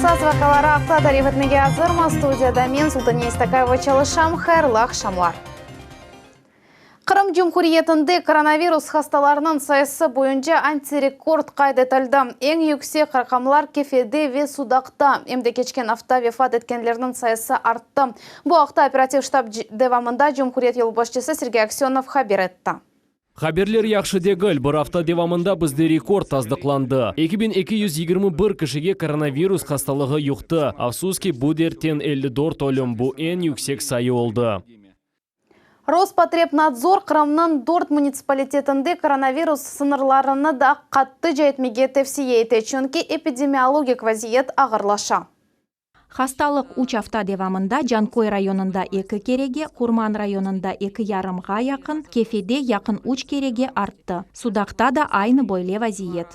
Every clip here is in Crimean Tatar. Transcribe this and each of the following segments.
Esas vaqiaları aqta tarif etmege azırmız. Studiyada men, Sultaniye İstakayeva, çalışam. Hayırlı aqşamlar. Qırım Cumhuriyetinde koronavirus hastalarınıñ sayısı boyunca antirekord qayd etildi. Eñ yüksek raqamlar Kefede ve Sudaqta, em de keçken afta vefat etkenlerniñ sayısı arttı. Bu aqta operativ ştab devamında cumhuriyet yolbaşçısı Sergey Aksenov haber etti. Haberler yahşı degil, bir afta devamında bizde rekord tasdıqlandı, 2221 kişige koronavirus hastalığı yuqtı. Afsus ki, bu dertten 54 ölüm, bu eñ yüksek sayı oldı. Rospotrebnadzor Qırımnıñ dört munitsipalitetinde koronavirus sıñırlarını da qattıca etmege tevsiye ete, çünki epidemiologik vaziyet ağırlaşa. Hastalıq üç afta devamında Canköy rayonında eki kerege, Qurman rayonında eki yarımğa yaqın, Kefede yaqın üç kerege arttı. Sudaqta da aynı böyle vaziyet.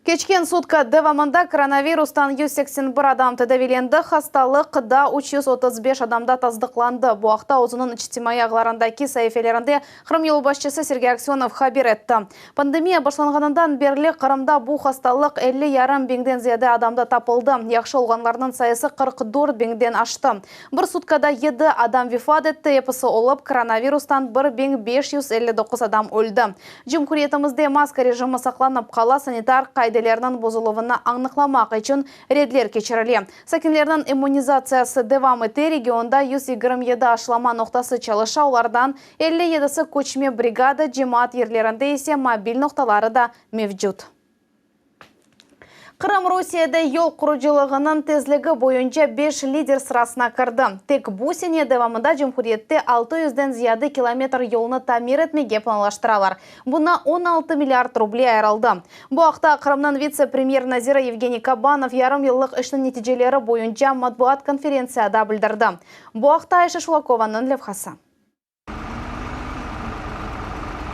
Keçken sutka devamında koronavirustan 181 adam tedaviylendi, hastalıq daa 335 adamda tasdıqlandı. Bu aqta özüniñ içtimaiy ağlarındaki saifelerinde Qırım yolbaşçısı Sergey Aksenov haber etti. Pandemiya başlanğanından berli Qırımda bu hastalıq elli yarım biñden ziyade adamda tapıldı, yahşı olğanlarnıñ sayısı 44 biñden aştı. Bir sutkada yedi adam vefat etti, episi olıp koronavirustan 1559 adam öldi. Cumhuriyetimizde maska rejimi saqlanıp qala, sanitar qaidelerniñ bozuluvını añıqlamaq içün reydler keçirile. Sakinlerniñ immunizatsiyası devam ete, regionda 127 aşılama noqtası çalışa, olardan 57si köçme brigada, cemaat yerlerinde ise mobil noqtaları da mevcut. Qırım Rusiyede yol qurucılığınıñ tezligi boyunca beş lider sırasına kirdi. Tek bu sene devamında cumhuriyette altı yüzden ziyade kilometr yolnı tamir etmege planlaştıralar. Buña 16 milliard ruble ayırıldı. Bu aqta Qırımnıñ vitse-premyer naziri Yevgeniy Kabanov yarım yıllıq işniñ neticeleri boyunca matbuat konferentsiyada bildirdi. Bu aqta Ayşe Şulakovanıñ levhası.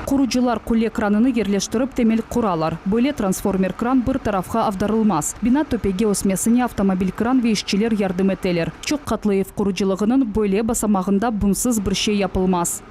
Qurucılar qule kranını yerleştirip temel quralar. Böyle transformer kran bir tarafqa avdarılmaz. Bina töpege ösmesine avtomobil kran ve işçiler yardım eteler. Çoq qatlı ev qurucılığınıñ böyle basamağında bunsız bir şey yapılmaz.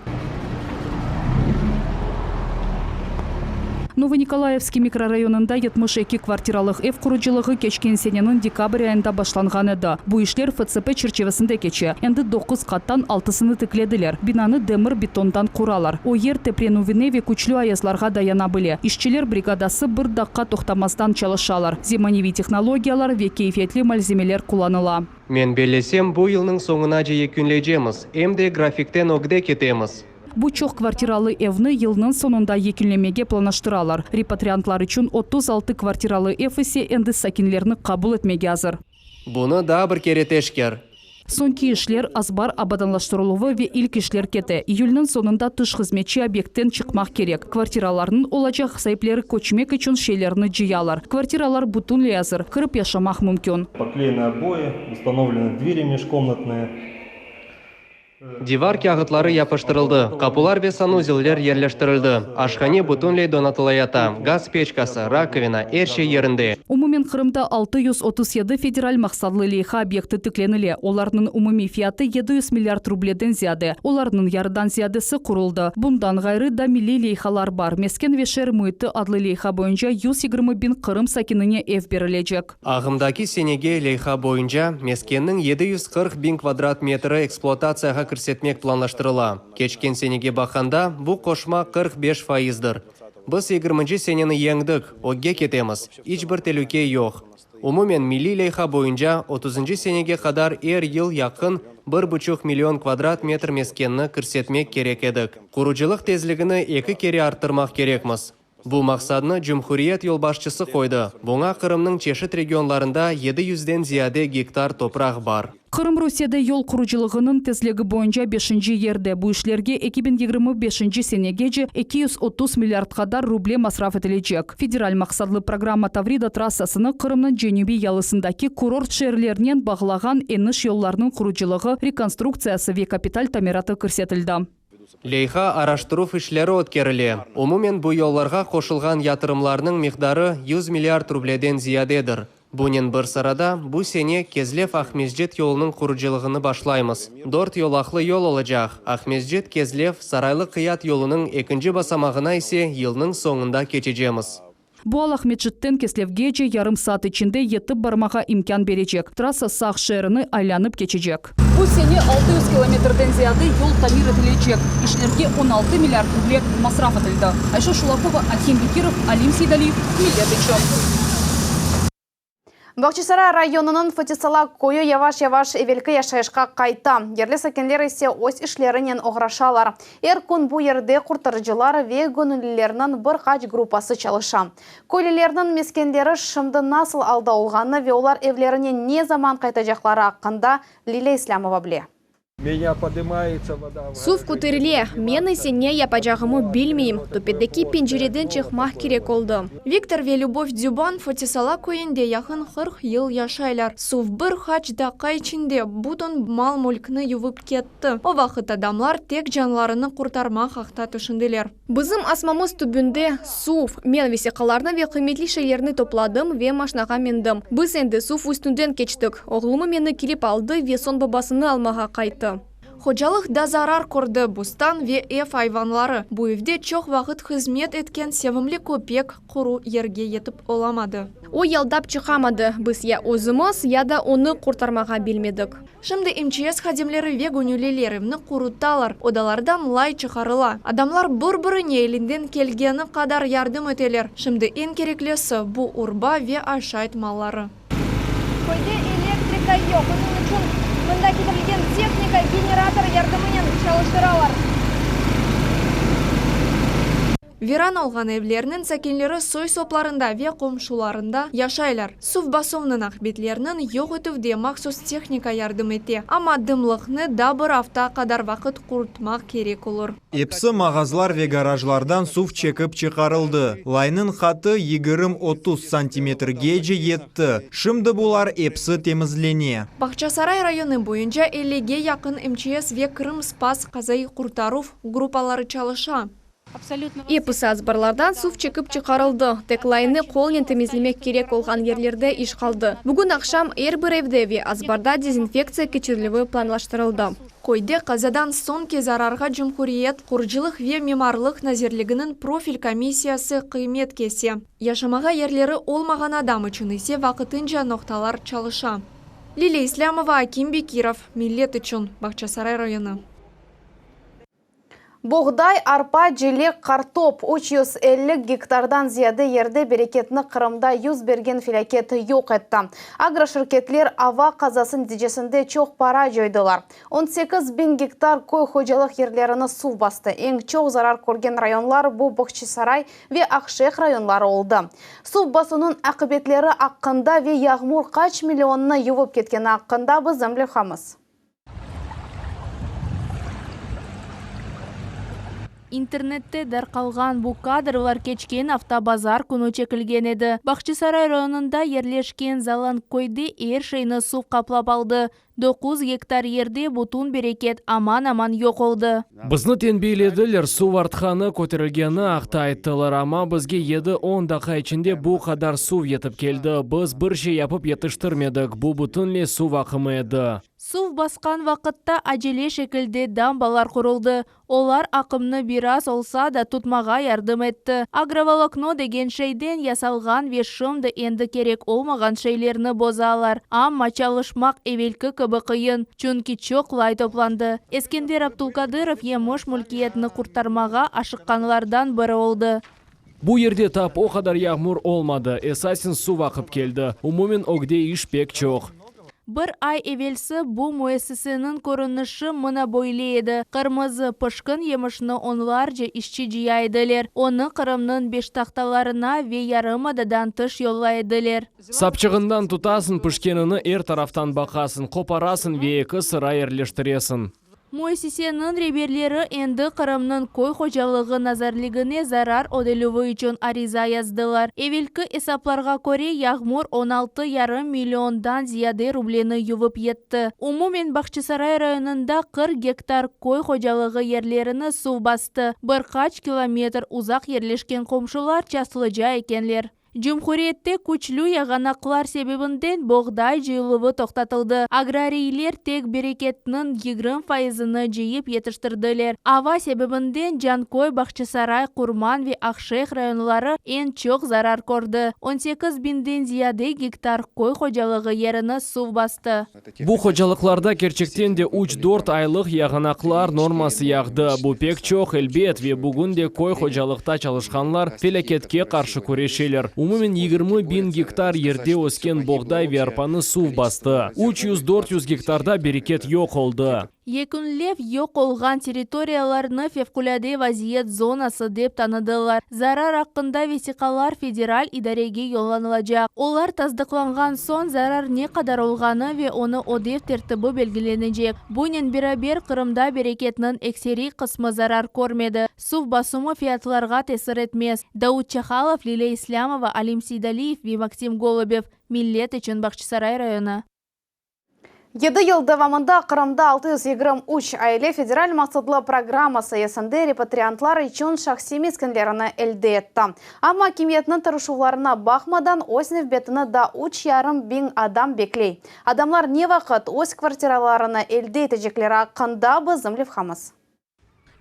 Novonikolaevskiy mikrorayonında 72 kvartiralıq ev qurucılığı keçken seneniñ dekabr ayında başlanğan edi. Bu işler FTSP çerçivesinde keçe. Endi doquz qattan altısını tiklediler. Binanı demir betondan quralar. O yer teprenüvine ve küçlü ayazlarğa dayana bile. İşçiler brigadası bir daqqa toqtamazdan çalışalar. Zemaneviy tehnologiyalar ve keyfiyetli malzemeler qullanıla. Men bellesem, bu yılnıñ soñunace yekünleycemiz, em de grafikten ögde ketemiz. Bu çoq kvartiralı evni yılnıñ soñunda yekünlemege planlaştıralar. Repatriantlar içün 36 kvartiralı ev ise endi sakinlerni qabul etmege azır. Bunı daa bir kere teşker. Soñki işler, azbar abadanlaştırıluvı ve ilk işler kete. İyülniñ soñunda tış hızmetçi obyektten çıqmaq kerek. Kvartiralarnıñ olacaq saipleri köçmek içün şeylerni cıyalar. Kvartiralar bütünley azır, kirip yaşamaq mümkün. Pokleyeny oboi, ustanovleny dveri mejkomnatnıye. Divar kâğıtları yapıştırıldı, qapular ve sanuzeller yerleştirildi, aşhane bütünley donatılayata, gaz peçkası, rakovina, er şey yerinde. Umumen Qırımda 637 federal maqsatlı leyha obyekti tiklenile, olarnıñ umumiy fiyatı 700 milliard rubleden ziyade, olarnıñ yarıdan ziyadesi quruldı. Bundan ğayrı da milliy leyhalar bar, Mesken ve şeer müiti adlı leyha boyunca 120 biñ Qırım sakinine ev berilecek. Ağımdaki senege leyha boyunca meskenniñ 740 biñ kvadrat metri ekspluatatsiyağa kirsetmek planlaştırıla. Keçken senege baqqanda, bu qoşma 45 faizdir. Biz yigirminci seneni yeñdik, ögge ketemiz, iç bir telüke yoq. Umumen, milliy leyha boyunca otuzıncı senege qadar er yıl yaqın bir buçuq million kvadrat metr meskenni kirsetmek kerek edik. Qurucılıq tezligini eki kere arttırmaq kerekmiz. Bu maqsadnı cumhuriyet yolbaşçısı qoydı, buña Qırımnıñ çeşit regionlarında yedi yüzden ziyade gektar topraq bar. Qırım Rusiyede yol qurucılığınıñ tezligi boyunca beşinci yerde. Bu işlerge 2025 senegece 230 milliard qadar ruble masraf etilecek. Federal maqsadlı programma Tavrida trassasını Qırımnıñ cenübiy yalısındaki kurort şeerlerinen bağlağan eniş yollarnıñ qurucılığı, rekonstruktsiyası ve kapital tamiratı kirsetildi. Leyha araştıruv işleri ötkerile. Umumen bu yollarğa qoşulğan yatırımlarnıñ miqdarı yüz milliard rubleden ziyadedir. Bunen bir sırada, bu sene Kezlev-Aqmescit yolunıñ qurucılığını başlaymız. Dört yolaqlı yol olacaq. Aqmescit-Kezlev, Saraylı-Qıyat yolunıñ ekinci basamağına ise yılnıñ soñunda keçecemiz. Bu al Aqmescitten Keslevgece yarım saat içinde yetip barmağa imkân berecek. Trassa Saq şeerini aylanıp keçecek. Bu sene 600 kilometrden ziyade yol tamir etilecek. İşlerge 16 milliard ruble masraf etildi. Ayşe Şulakova, Akim Bekirov, Alim Seydaliyev, Millet içün. Bağçasaray rayonınıñ Foti-Sala köyü yavaş-yavaş evelki yaşayışqa qayta. Yerli sakinler ise öz işlerinen oğraşalar. Er kün bu yerde qurtarıcılar ve göñüllilerniñ bir qaç gruppası çalışa. Köylülerniñ meskenleri şimdi nasıl alda olğanı ve olar evlerine ne zaman qaytacaqları aqqında Lilâ İslâmova bile. Suv köterile, men ise ne yapacağımı bilmeyim, töpedeki pencereden çıqmaq kerek oldı. Viktor ve Lübov Dzüban Foti-Sala köyünde yaqın 40 yıl yaşaylar. Suv bir qaç daqqa içinde bütün mal-mülkni yuvıp ketti. O vaqıt adamlar tek canlarını qurtarmaq aqta tüşündiler. Bizim asmamız tübünde suv. Men vesiqalarnı ve qıymetli şeylerni topladım ve maşnağa mindim. Biz endi suv üstünden keçtik. Oğlum meni kelip aldı ve soñ babasını almağa qayttı. Hocalıq da zarar kördi, bostan ve ev ayvanları. Bu evde çoq vaqıt hızmet etken sevimli köpek quru yerge yetip olamadı. O yaldap çıqamadı. Biz ya özümiz, ya da onı qurtarmağa bilmedik. Şimdi MÇS hadimleri ve göñülliler evni qurutalar, odalardan lay çıqarıla. Adamlar bir-birine elinden kelgeni qadar yardım eteler. Şimdi eñ kereklisi, bu urba ve aşayt malları. Köyde elektrika yoq, onıñ içün mında ketirilgen tehnika generator yardımınen çalıştıralar. Viran olğan evlerniñ sakinleri soy-soplarında ve qomşularında yaşaylar. Suv basuvnıñ aqibetleriniñ yoq etüvde mahsus tehnika yardım ete, amma dımlıqnı da bir afta qadar vaqıt qurutmaq kerek olur. Episi mağazlar ve garajlardan suv çekip çıqarıldı. Laynıñ qatı 20-30 santimetrgece yetti. Şimdi bular episi temizlene. Bağçasaray rayonı boyunca ellige yaqın MÇS ve Krım-Spas qazaiy-qurtaruv gruppaları çalışa. Episi azbarlardan suv çekip çıqarıldı. Tek laynı qolnen temizlemek kerek olğan yerlerde iş qaldı. Bugün aqşam er bir evde ve azbarda dezinfektsiya keçirilüvi planlaştırıldı. Köyde qazadan soñki zararğa Cumhuriyet qurucılıq ve mimarlıq nazirliginiñ profil komissiyası qıymet kese. Yaşamağa yerleri olmağan adam içün ise vaqtınca noqtalar çalışa. Lilâ İslâmova, Akim Bekirov, Millet içün, Bağçasaray rayonı. Boğday, arpa, cilek, qartop, 350 gektardan ziyade yerde bereketni Qırımda 100 bergen felâket yoq etti. Agroşirketler ava qazası neticesinde çoq para coydılar. 18 biñ gektar köy hocalıq yerlerini suv bastı. Eñ çoq zarar körgen rayonlar bu Bağçasaray ve Aqşeyh rayonları oldı. Suv basuvnıñ aqibetleri aqqında ve yağmur qaç millionnı yuvıp ketkeni aqqında bizim levhamız. İnternette darqalğan bu kadrlar keçken afta bazar künü çekilgen edi. Bağçasaray rayonında yerleşken Zalankköyde er şeyni suv qaplap aldı. 9 gektar yerde bütün bereket aman-aman yoq oldı. Bizni tenbiyelediler, suv artqanı, köterilgeni aqta ayttılar, amma bizge 7-10 daqqa içinde bu qadar suv yetip keldi. Biz bir şey yapıp yetiştirmedik, bu bütünley suv aqımı edi. Suv basqan vaqıtta acele şekilde dambalar quruldı. Olar aqımnı biraz olsa da tutmağa yardım etti. Agrovolokno degen şeyden yasalğan ve şimdi endi kerek olmağan şeylerni bozalar. Amma çalışmaq evelki kibi qıyın, çünki çoq lay toplandı. Eskender Abdulkadırov yemiş mülkiyetini qurtarmağa aşıqqanlardan biri oldı. Bu yerde tap o qadar yağmur olmadı, esasen suv aqıp keldi. Umumen ögde iş pek çoq. Bir ay evelsi bu müessiseniñ körünişi mına böyle edi. Qırmızı pişkin yemişni onlarca işçi cıya ediler. Onı Qırımnıñ beştahtalarına ve yarımadadan tış yollay ediler. Sapçığından tutasıñ, pişkenini er taraftan baqasıñ, qoparasıñ ve eki sıra yerleştiresiñ. Müessiseniñ reberleri endi Qırımnıñ köy hocalığı nazirligine zarar ödelüvi içün ariza yazdılar. Evelki esaplarğa köre, yağmur 16,5 milliondan ziyade rubleni yuvıp yetti. Umumen Bağçasaray rayonında 40 gektar köy hocalığı yerlerini suv bastı. Bir qaç kilometr uzaq yerleşken qomşular çaslıca ekenler. Cumhuriyette küçlü yağanaqlar sebebinden boğday cıyıluvı toqtatıldı. Agrariyler tek bereketniñ 20 fayızını cıyıp yetiştirdiler. Ava sebebinden Canköy, Bağçasaray, Qurman ve Aqşeyh rayonları eñ çoq zarar kördi. 18 biñden ziyade gektar köy hocalığı yerini suv bastı. Bu hocalıqlarda kerçekten de üç-dört aylıq yağanaqlar norması yağdı. Bu pek çoq, elbet, ve bugün de köy hocalıqta çalışqanlar felâketke qarşı küreşeler. Umumen 20 biñ gektar yerde ösken boğday ve arpanı suv bastı. 300-400 gektarda bereket yoq oldı. Yekünlep yoq olğan territoriyalarnı fevqulâde vaziyet zonası dep tanıdılar. Zarar aqqında vesiqalar federal idarege yollanılacaq. Olar tasdıqlanğan soñ zarar ne qadar olğanı ve onı ödev tertibi belgilenecek. Bunen beraber Qırımda bereketniñ ekseriy qısmı zarar körmedi. Suv basımı fiyatlarğa tesir etmez. Davut Çahalov, Lilâ İslâmova, Alim Seydaliyev ve Maksim Golubev. Millet içün Bağçasaray rayonı. 7 yıl devamında Qırımda 623 aile federal maqsatlı programma sayesinde repatriantlar içün şahsiy meskenlerini elde etti. Amma akimiyetniñ tırışuvlarına baqmadan öz nevbetini daa 3,5 biñ adam bekley. Adamlar ne vaqıt öz kvartiralarını elde etecekleri aqqında bizim levhamız.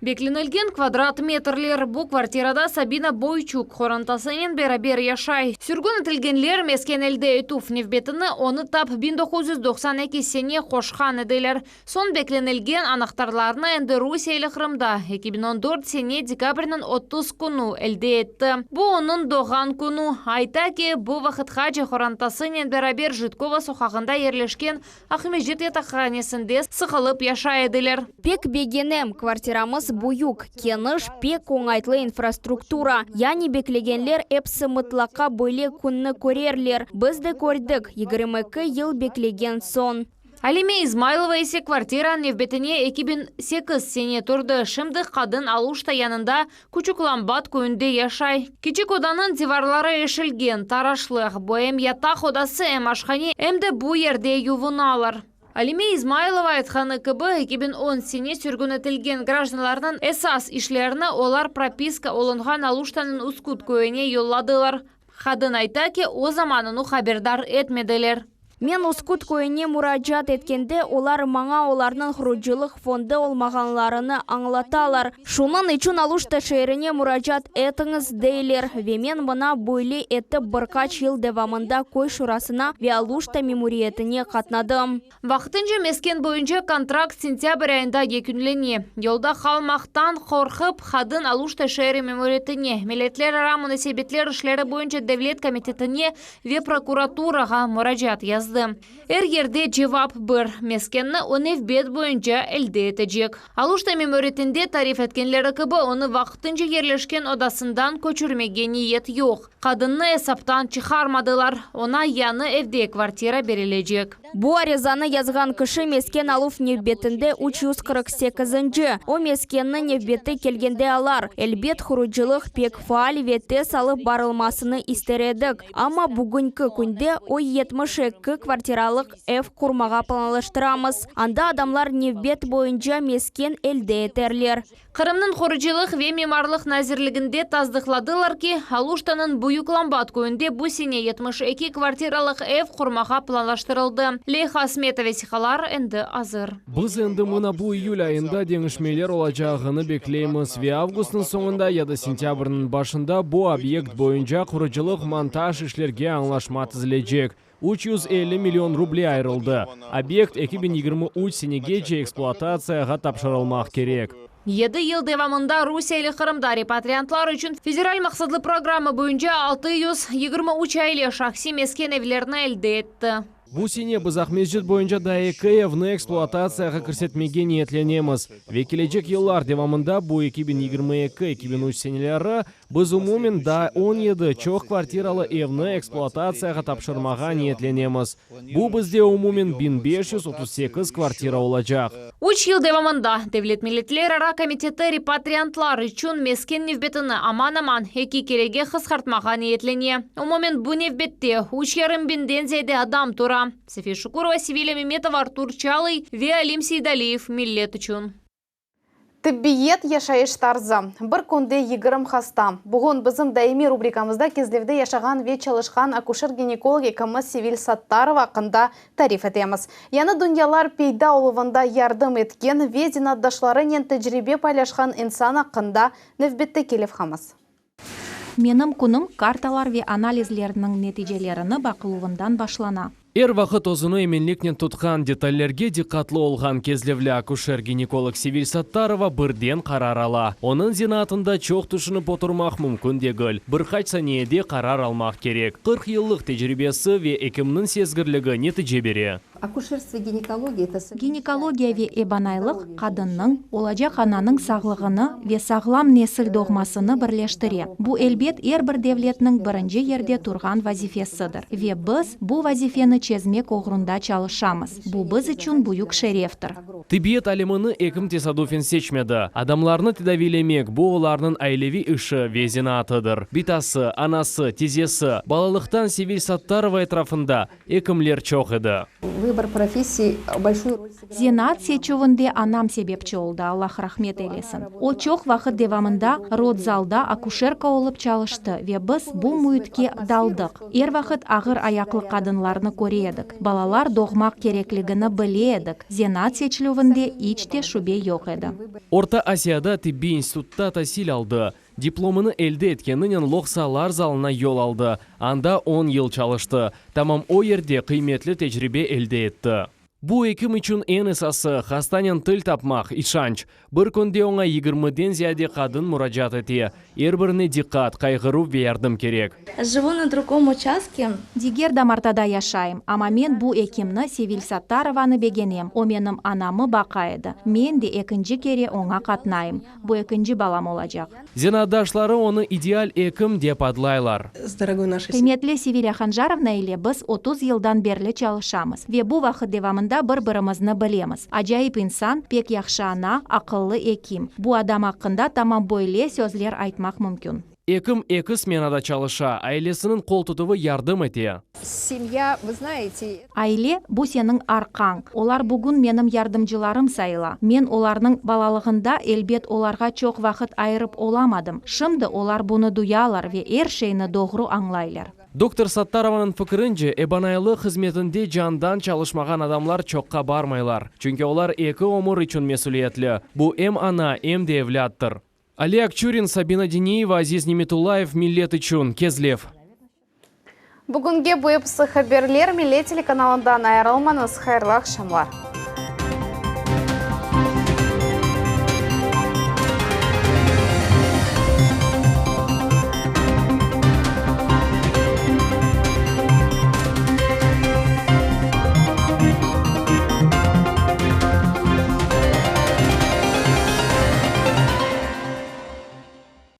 Beklenilgen kvadrat metrler. Bu kvartirada Sabina Boyçuk qorantasınen beraber yaşay. Sürgün etilgenler mesken elde etüv nevbetine onı tap 1992 sene qoşqan ediler. Soñ beklenilgen anahtarlarnı endi Rusiyeli Qırımda 2014 sene dekabrniñ 30 künü elde etti. Bu onıñ doğğan künü. Ayta ki, bu vaqıtqace qorantasınen beraber Jitkova soqağında yerleşken Aqmescit yataqhanesinde sıqılıp yaşay ediler. Pek begenem, kvartiramız büyük, keniş, pek oñaytlı infrastruktura. Yani beklegenler episi mıtlaqa böyle künni körerler. Biz de kördik, 22 yıl beklegen soñ. Alime İzmaylova ise kvartira nevbetine 2008 sene turdı. Şimdi qadın Aluşta yanında Küçük Lambat köyünde yaşay. Kiçik odanıñ divarları eşilgen, taraşlıq. Bu em yataq odası, em aşhane, em de bu yerde yuvunalar. Alime İzmaylova aytqanı kibi, 2010 sene sürgün etilgen grajdanlarnıñ esas işlerini olar propiska olunğan Aluştanıñ Üsküt köyüne yolladılar. Qadın ayta ki, o zaman onı haberdar etmediler. Men Üsküt köyüne muracaat etkende, olar maña olarnıñ qurucılıq fondı olmağanlarını añlatalar. Şunıñ içün Aluşta şeerine muracaat etiñiz, deyler. Ve men mına böyle etip bir qaç yıl devamında köy şurasına ve Aluşta memuriyetine qatnadım. Vaqtınca mesken boyunca kontrakt sentâbr ayında yekünlene. Yolda qalmaqtan qorqıp, qadın Aluşta şeeri memuriyetine, Milletlerara munasebetler işleri boyunca devlet komitetine ve prokuraturağa muracaat yazdı. Er yerde cevap bir, meskenni o nevbet boyunca elde etecek. Aluşta memuriyetinde tarif etkenleri kibi, onı vaqtınca yerleşken odasından köçürmege niyet yoq. Qadınnı esaptan çıqarmadılar, oña yañı evde kvartira berilecek. Bu arizanı yazğan kişi mesken aluv nevbetinde 348-nci. O meskenni nevbeti kelgende alar. Elbet, qurucılıq pek faal ve tez alıp barılmasını ister edik. Amma bugünki künde o 72 kvartiralıq ev qurmağa planlaştıramız. Anda adamlar nevbet boyunca mesken elde eterler. Qırımnıñ qurucılıq ve mimarlıq nazirliginde tasdıqladılar ki, Aluştanıñ Büyük Lambat köyünde bu sene 72 kvartiralıq ev qurmağa planlaştırıldı. Leyha smeta vesiqalar endi azır. Biz endi mına bu iyül ayında deñişmeler olacağını bekleymiz ve avgustnıñ soñunda ya da sentâbrniñ başında bu obyekt boyunca qurucılıq-montaj işlerge añlaşma tizilecek. 350 million ruble ayırıldı. Obyekt 2023 senegece ekspluatatsiyağa tapşırılmaq kerek. 7 yıl devamında Rusiyeli Qırımda repatriantlar içün federal maqsatlı programma boyunca 623 aile şahsiy mesken evlerini elde etti. Bu sene biz Aqmescit boyunca daa eki evni ekspluatatsiyağa kirsetmege niyetlenemiz. Ve kelecek yıllar devamında bu 2022-2003 seneleri biz umumen daa 17 çoq kvartiralı evni ekspluatatsiyağa tapşırmağa niyetlenemiz. Bu bizde umumen 1538 kvartira olacaq. 3 yıl devamında Devlet milletlerara komiteti repatriantlar içün mesken nevbetini aman-aman eki kerege qısqartmağa niyetlene. Umumen bu nevbette 3,5 biñden ziyade adam tura. Safiye Şukurova, Sevilya Memetova, Artur Çalıy ve Alim Seydaliyev Millet içün. Tibbiyet, yaşayış tarzı. Bir künde 20 hasta. Bugün bizim daimiy rubrikamızda Kezlevde yaşağan ve çalışqan akuşer-ginekolog ekimi Sevil Sattarova aqqında tarif etemiz. Yañı dünyalar peyda oluvında yardım etken ve zenaatdaşlarınen tecribe paylaşqan insan aqqında nevbetteki levhamız. Menim künüm kartalar ve analizlerniñ neticelerini baqıluvından başlana. Er vaqıt özüni eminliknen tutqan, detallerge diqqatlı olğan kezlevli akuşer-ginekolog Sevil Sattarova birden qarar ala. Onıñ zenaatında çoq tüşünip oturmaq mümkün degil, bir qaç saniyede qarar almaq kerek. 40 yıllıq tecribesi ve ekimniñ sezgirligi netice bere. Akuşerstvo, ginekologiya, это Ginekologiya ve ebanaylıq qadınnıñ, olacaq ananıñ sağlığını ve sağlam nesil doğmasını birleştire. Bu, elbet, er bir devletniñ birinci yerde turğan vazifesidir. Ve biz bu vazifeni çezmek oğrunda çalışamız. Bu biz içün büyük şereftir. Tibbiyet alimini ekim tesadufen seçmedi. Adamlarnı tedaviylemek, bu olarnıñ aileviy işi ve zenaatıdır. Bitası, anası, tizesi, balalıqtan Sevil Sattarova etrafında Ekimler çoq edi. Vıbor professii bolşuyu rol sıgral. Zenaat seçüvinde anam sebepçi oldı, Allah rahmet eylesin. O çoq vaqıt devamında rodzalda akuşerka olıp çalıştı ve biz bu müitke daldıq. Er vaqıt ağır ayaqlı qadınlarnı köre edik, balalar doğmaq kerekligini bile edik, zenaat seçilüvinde iç te şübe yoq edi. Orta Asiyada tibbiy institutta tasil aldı. Diplomını elde etkeninen loqsalar zalına yol aldı, anda on yıl çalıştı. Tamam o yerde qıymetli tecribe elde etti. Bu ekim içün eñ esası, hastanen til tapmaq, işanç. Bir künde oña yigirmiden ziyade qadın muracaat ete. Er birine diqqat, qayğıruv ve yardım kerek. Jivu na drugom uçastke. Diger damartada yaşayım, amma men bu ekimni, Sevil Sattarovanı begenem, o menim anamı baqa edi, men de ekinci kere oña qatnayım. Bu ekinci balam olacaq. Zenaatdaşları onı ideal ekim dep adlaylar. Qıymetli Sevilâ Hancarovna ile biz 30 yıldan berli çalışamız ve bu vaqıt devamında bir-birimizni bilemiz. Acayip insan, pek yahşı ana, aqıllı ekim. Bu adam aqqında tamam böyle sözler aytmaq mümkün. Ekim eki smenada çalışa, ailesiniñ qol tutuvı yardım ete. Semya, vı znaete. Aile, bu seniñ arqañ. Olar bugün menim yardımcılarım sayıla. Men olarnıñ balalığında, elbet, olarğa çoq vaqıt ayırıp olamadım. Şimdi olar bunı duyalar ve er şeyni doğru añlaylar. Doktor Sattarovanıñ fikirince, ebanaylıq hızmetinde candan çalışmağan adamlar çoqqa barmaylar, çünki olar eki ömür içün mesüliyetli, bu em ana, em de evlâttır. Ali Akçurin, Sabina Diniyeva, Aziz Nimetullayev, Millet içün, Kezlev. Bugünge bu episi haberler, Millet telekanalından ayırılmañız, hayırlı aqşamlar.